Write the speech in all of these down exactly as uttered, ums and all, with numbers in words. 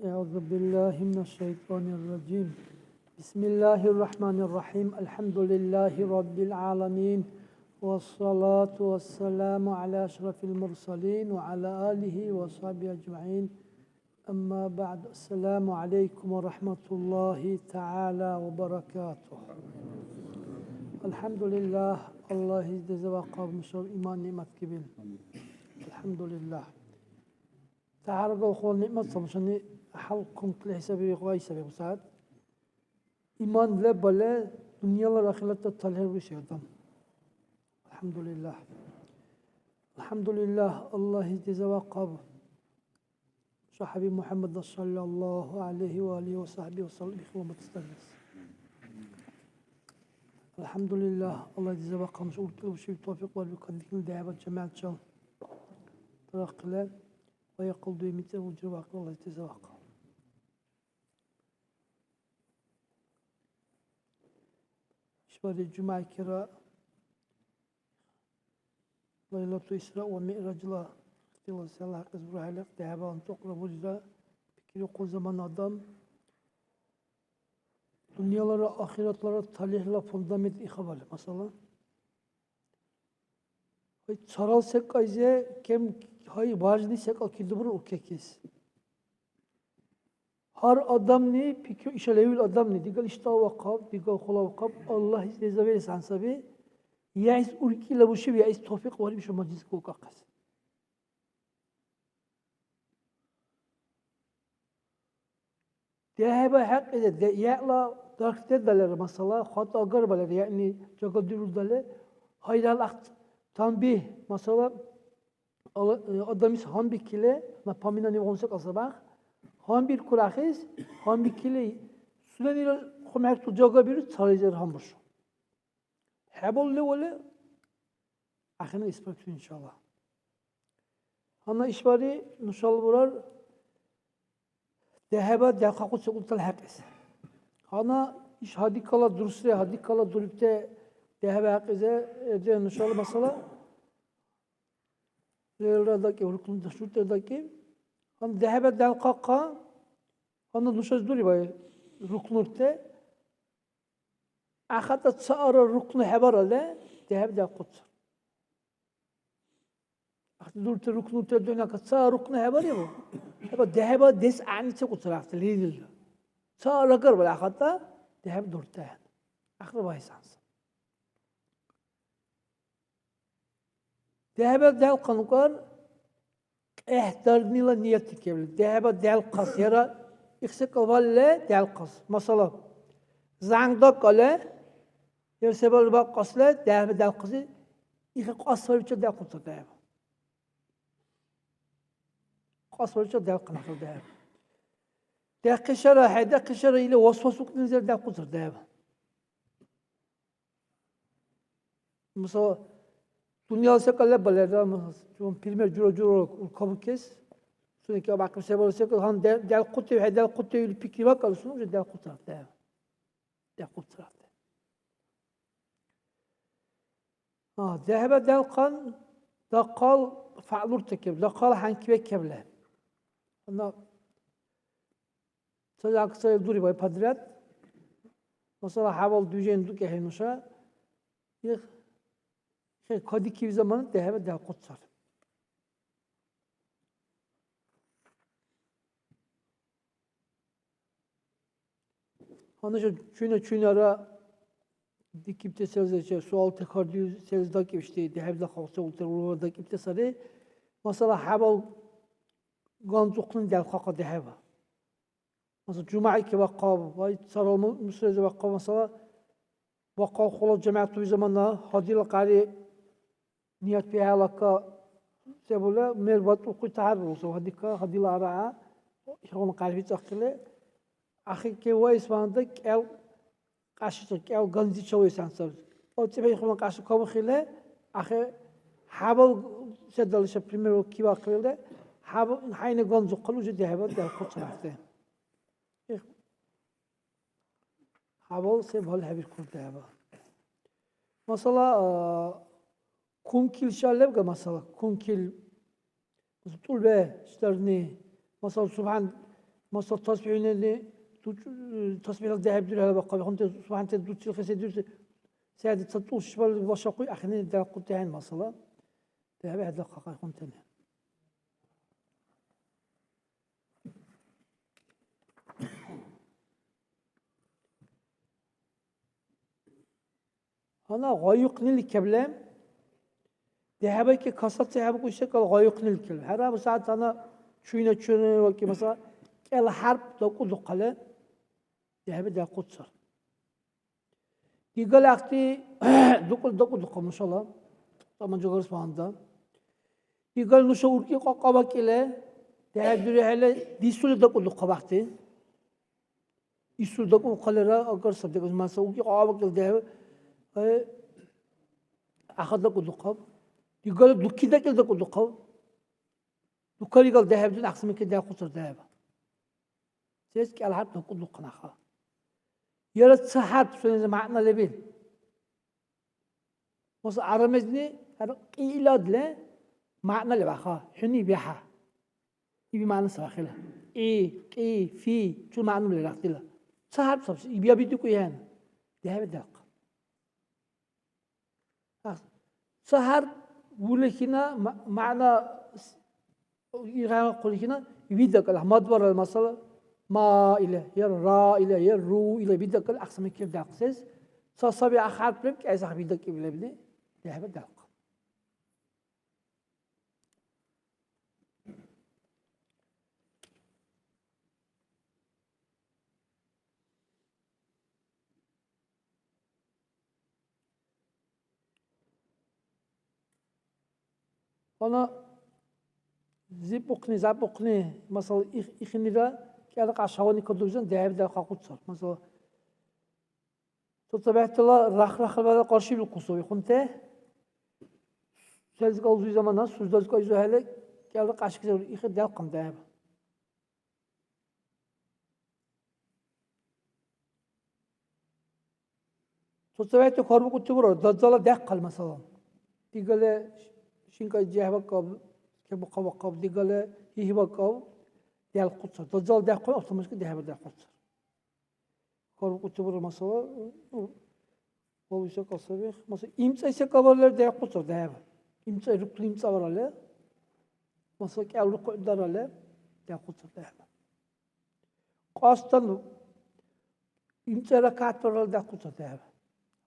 أعوذ بالله من الشيطان الرجيم. بسم الله الرحمن الرحيم. الحمد لله رب العالمين. والصلاة والسلام على أشرف المرسلين وعلى آله وصحبه أجمعين. أما بعد. السلام عليكم ورحمة الله تعالى وبركاته. الحمد لله. Аллагьис деза ва къаб нушаб иман ниъмат кибил. الحمد لله. ТяхӀярбалхъула ниъмат саб нушани хӀялкункли хӀисабири гъай саби бусягӀят. Иман лебале, дунъялара ахиратла талхӀебируси адам. АлхӀямдулиллагь. АлхӀямдулиллагь, Аллагьис деза ва къаб. Ша ХӀябиб МухӀяммадла саллаллагьу гӀялайгьи ва алигьи ва сахӀбигьи ва саллам ихван батистагес. АлхӀямдулиллагь, Аллагьис деза ва къаб, нуша уркӀила бушиб тавфикъ барби кадикили дяхӀяба жамигӀятчил дарахъили. Ва якьал дуги мицӀирли ужра вакьи Аллагьис деза ва къаб. ИшбархӀи жумягӀ кира Лайлату Исра ва МигӀражла ихтилат села хӀякьлис бурахӀели, дяхӀяба анцӀукьра бурира пикриухъун замана адам дунъялара ахиратлара талихӀла фундамент ихабали, масала, Гьай, царал секӀайзе кем, гьай, важный секӀал кидубра уркехъес. Гьар адамни пикри, иша левил адамни, дигал иштӀал вахъаб, дигал хъула вахъаб, Аллагьис деза верес гьансаби, яис уркӀила бушиб, яис тавфикъ бариб ишаб мажлисге укахъес. ДяхӀяба хӀякьлизир, де-, яла дархдердалира, масала, хатӀа агарбалира, яъни жагадирудали, гьайрал ахъ-, танбихӀ, масала, ала-, адамис гьанбикили, напоминание валуси кьасабяхъ, гьанбиркур ахӀес, гьанбикили, суненира хъумхӀерту жагабирус, цализир гьанбуршу. ХӀебалули вали, ахӀенну исправлю, иншалла. Гьанна ишбархӀи нушала бурар дехӀеба делхъахъуси секӀултала хӀекьес. Гьанна иш гьадикала дурсри, гьадикала дурибти дехӀеба хӀекьизе, э, де нушала масала лерилра дакӀиб, рукну дашуртира дакӀиб. Гьанна дехӀеба делхъахъа, гьанна нушази дурибай рукнурти. АхатӀа цаара рукну хӀебаралли, дехӀеба делхъуцар. Ахти дурти рукнурти дунъяка ца рукну хӀебаригу? ХӀеба дехӀеба дес гӀягӀниси кӀуцар ахти лерилра. Цаара агарбали ахатӀа дехӀеба дуртӀехӀе. Ахъри багьес гьанса. ДехӀеба делхъан укӀар, кьехӀдарнила ниятти кевли. ДехӀеба делхъас, яра их секӀал валли делхъас. Масала, зянг дакӀалли, яра се балли бакьасли, дехӀеба делхъаси, их кьасварибчил делхъуцар дехӀеба. Кьасварибчил делхъан ахир дехӀеба. Дехъишара, хӀедехъишара или васвас укнизир делхъуцар дехӀеба. Мисал, дунъяла секӀал лебал лерра, чум пример жура-жура кабукес. Сунеки абяхъиб се барес секӀал, гьан де-, делхъутив, хӀе делхъутив или пикри бакӀалли, сунела уже делхъутарахъи, де-, делхъутарахъи. А, дехӀеба делхъан, дахъал фягӀлуртакеб, дахъал хӀянкибеккебли. Гьанна Ца акция дурибай подряд. Масала, хӀябал движение дукехӀе нуша. Их, хе, кадикиб замана дехӀеба делхъуцар. Гьанна чуйна-чуйнара дикибти селзачи суал текардиу, селис дакӀиб ишди, дехӀебла халаси ултӀер ургар дакӀибти сари. Масала, хӀябал ганзухъни делхъахъа дехӀеба. Масала, жумягӀикиб вахъаб, вай царал му-, мусализи вахъаб, масала, вахъал хъула жамигӀятуби замана, гьадила кьяри ният бихӀялака, се була, мер батӀулхъуй тяхӀяр бурусу, гьадика, гьадила арагӀа, ихгъуна кьяр бицӀахъили, ахир кевваэс ванада кӀел кьяшичил, кӀел ганзичил вайсан саб. О цӀибхӀи ихгъуна кьяши кабухъили, ахир хӀябал се далиша, пример, кивахъили, хӀябал хӀяйна ганзухъал уже дехӀеба делхъуцарахъи. Их. ХӀябал се балхӀебиркурти хӀябал. Масала, а, кункил шалебга, масала, кункил, тӀулбе шдарни, масала, субхӀян, Масала, тасбихӀунани дуч-, тасбихӀла дехӀиб дурхӀя бахъал, хӀунти субхӀянти дуцили хеседирси, сади ца тӀул шишбали башахъуй, ахини дяхъути ахӀен, масала. ДехӀиби хӀедакьахъай хӀунтани. Гьанна гъайухънили кеблем, дехӀебайки касаци хӀебукӀуси секӀал гъайухънили кеблем. ХӀера, бусягӀят гьанна чуйна-чуйна вакӀи, масала, кӀел хӀярп дакӀудухъали, дехӀеби дяхъуцар. Дигали ахъти дукӀули дакӀудухъа, машалла, таманжагарс багьандан. Дигали нуша уркӀи кьакьабакӀили, дехӀе дурехӀели, дисули дакӀудухъа вахъти. Исур дакӀубхъалира, агар саб дакӀес, масала, уки кьавакӀил дехӀе, э, ахъа дакӀудухъав. Дигара дуки дакӀил дакӀудухъав. Дукаригал дехӀеб дин ахъсимикӀи дяхъуцар дехӀеба. Сес кӀел хӀярп дакӀудухъан аха. Яра ца хӀярп сунези мягӀна лебил. Масала, арамезни, ар-, кьииладли мягӀна лебаха, хӀуни бяхӀа. Иби мягӀна сарахъила. И, кьи, фи, чула мягӀна лерахъила. Ца хӀярп сабси, иби абидуку яна. ДехӀеби дахъ. Ах, ца хӀярп улехина ма-, мягӀна с-, Иргъяна хъуликина вида кала, мадбарла масала, ма или, я ра или, я ру или вида кала ахсамикиб дахъсес, ца саби ахъ хӀярп леб, кайс ахъ вида киб лебли, дехӀба дахъ. Гьанна зибухъни, забухъни, масала, их-, ихинира кӀел кьяш гьавани кадубзан дехӀеби дархахъуцар. Масала, цацабехӀтала рах-рахлабала къаршибиркусу ихъунти. Селис калзуй замана, суждалис кайзухӀели, кӀел кьяшкизир ихи делхъан дехӀеба. ЦацабехӀти хьарбукӀути бурар, дазала дяхъал, масалан. Дигали шинкӀай жехӀбакӀаб, кебухъабакӀаб, дигали гьигьбакӀаб, дялхъуцар. Дазала дяхъал автоматически дехӀба дялхъуцар. ХьарбукӀути бурар, масала, ну, валуй секӀал саби. Масала, имцӀай секӀал баралер дялхъуцар дехӀба. ИмцӀай рукли имцӀа баралер. Масала, кӀел рукьу даралер дялхъуцар дехӀба. Кьасдан имцӀара катбарал дяхъуцар дехӀеба.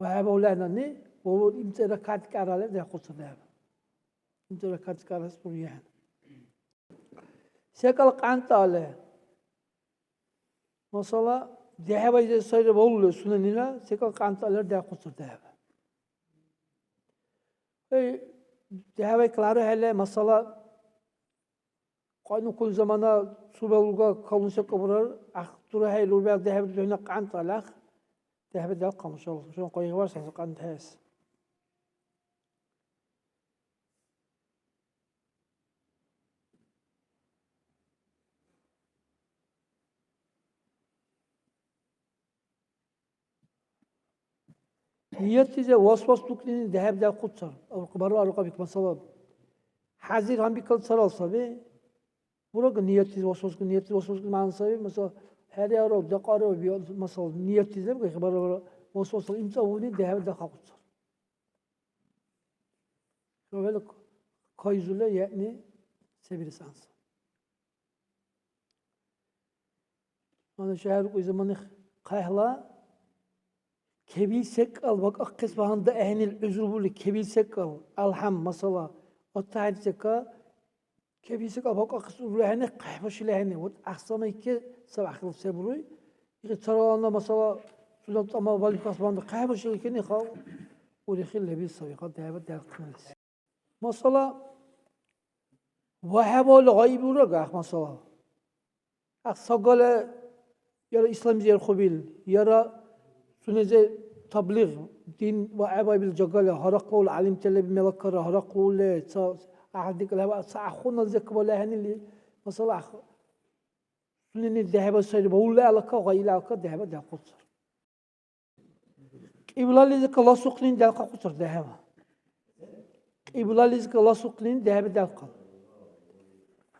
Ва хӀябавланани, ва имцӀара каткарали дяхъуцар дехӀеба. ИмцӀара каткарас бургехӀе. СекӀал къантӀали. Масала, дехӀебайзи сайра валули суненира, секӀал къантӀалира дяхъуцар дехӀеба. Эй, дехӀебай кларухӀели, масала, Къанукун замана субелуга калунси кабурар, ахъ, дурахӀели, урбягӀ дехӀбирути хӀуна къантӀалахъ, дехӀбидал камушал, шун къайгъибар саби къантӀхӀес. Ниятлизи васвас дукнини дехӀебдяхъуцар. Бару арукьабик, масала, хӀязир гьанбикалли царал саби. Бурага ниятлизи васвасгу, ниятлизи васвасгу мягӀна саби. Масала, хӀериарав, дакьарав, биал, масала, ниятлизи лебга, хибарра васвасла имцӀабуни дехӀебдяхъахъуцар. ХӀела кайзула, яъни се бирес анса. Ана шагьар кӀуй замана хъяхӀла кебил секӀал бакӀахъес багьандан, гӀягӀнил гӀузру були, кебил секӀал, алхӀям, масала, оттахӀен сека, кебил секӀал бакӀахъес урли ахӀенни, хъяхӀбашили ахӀенни. Вот ахсамайке саб ахил се буруй. Ихи царалана, масала, сунела тӀама балбикахъес багьандан, хъяхӀбашили кени хал урехи лебил саби, хъа дяба дялхънилис. Масала, вахӀебали гъайиб ураг, ахъ, масала. Ахъ, сагали яра исламзи ирхъубил, яра сунези таблигъ, дин вахӀебаибил жагали, гьарахъла гӀялимтала мелакара, гьарахъла ца гӀяхӀдикӀла ца ахъуналзи кабали ахӀенили, масала, ахъ, сунени дехӀеба сайри, ва улла алака, гъайила алака дехӀеба дяхъуцар. Кьиблализи каласухънини дялхъахъуцар дехӀеба. Кьиблализи каласухънини дехӀеба дялхъал.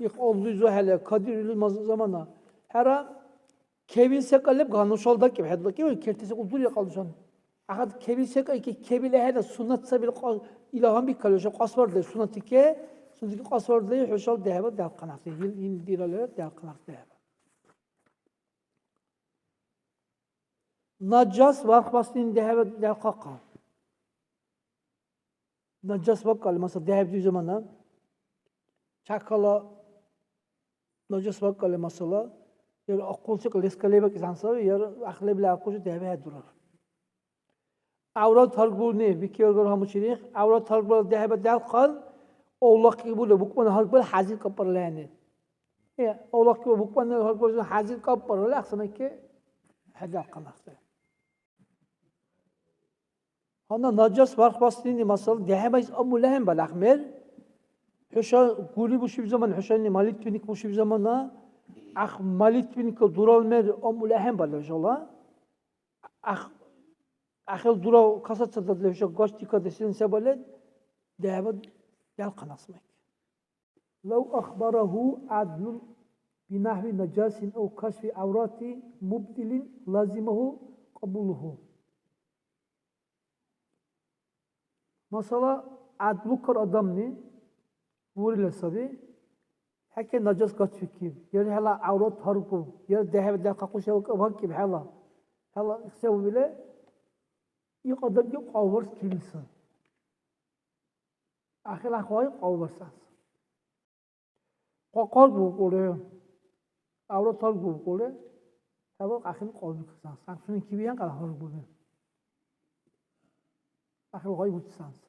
Их алзуйзухӀели, кадирли маз-, замана, ХӀера, кевил секӀал леб, гьанушал дакӀиб, хӀед дакӀиб, керти секӀал дури кьалушан. Ахат кевил секӀал ки кевил ахӀена, суннат саби ил кьа-, ила гьанбикалуша, кьасварли суннатике, суннатике кьасварли хӀушал дехӀеба дялхъан ахъти, ил, ил диралира дялхъан ахъти дехӀеба. Наджас вархбаслин дехӀеба дялхъахъа. Наджас вакӀалли, масала, дехӀибти замана, чякала наджас вакӀалли, масала, яра ахъули секӀал лескали бакӀес гьансаби, яра ахъ лебли акӀубси дехӀеба хӀедурар. ГӀяврат гьаргбурни, бикибаргар гьамучирих, гӀяврат гьаргбурала дехӀеба дялхъан, овлахъи були, букӀун гьаргбар хӀязир капӀбаралани. Э, овлахъи були, букӀун гьаргбар хӀязир капӀбаралли, ахъсамайки хӀедялхъан ахъси. Гьанна наджас вархбаслини, масала, дехӀебайс аммули ахӀен балагь мер. ХӀуша гули бушиб замана, хӀушани молитвенник бушиб замана, ахъ молитвенникла дурал мер аммули ахӀен балагь хӀушала. Ахъ, ахъил дурав касацададли хӀуша гостика десен се бален, дехӀеба дялхъан ахъсамайки. لو أخبره عدل بنحو نجاسة أو كشف عورة مبطل لزمه قبوله. Масала, гӀядлукар адамли бурила саби, хӀеке наджас гацфикиб, яра хӀела гӀяврат гьаргу, яра дехӀеба дяхъахъуси алкӀаб гьанкӀиб хӀела, хӀела ихсевубили, ил адамли кьявбарс килиса. Ахил ахвай кьявбарсас. Къакъар букӀули, гӀявра таргубкӀули, хӀябал ахил кьявбикесанс. Ахъсуни кивиен кьяла гьаргуби. Ахил гъай бучесанс.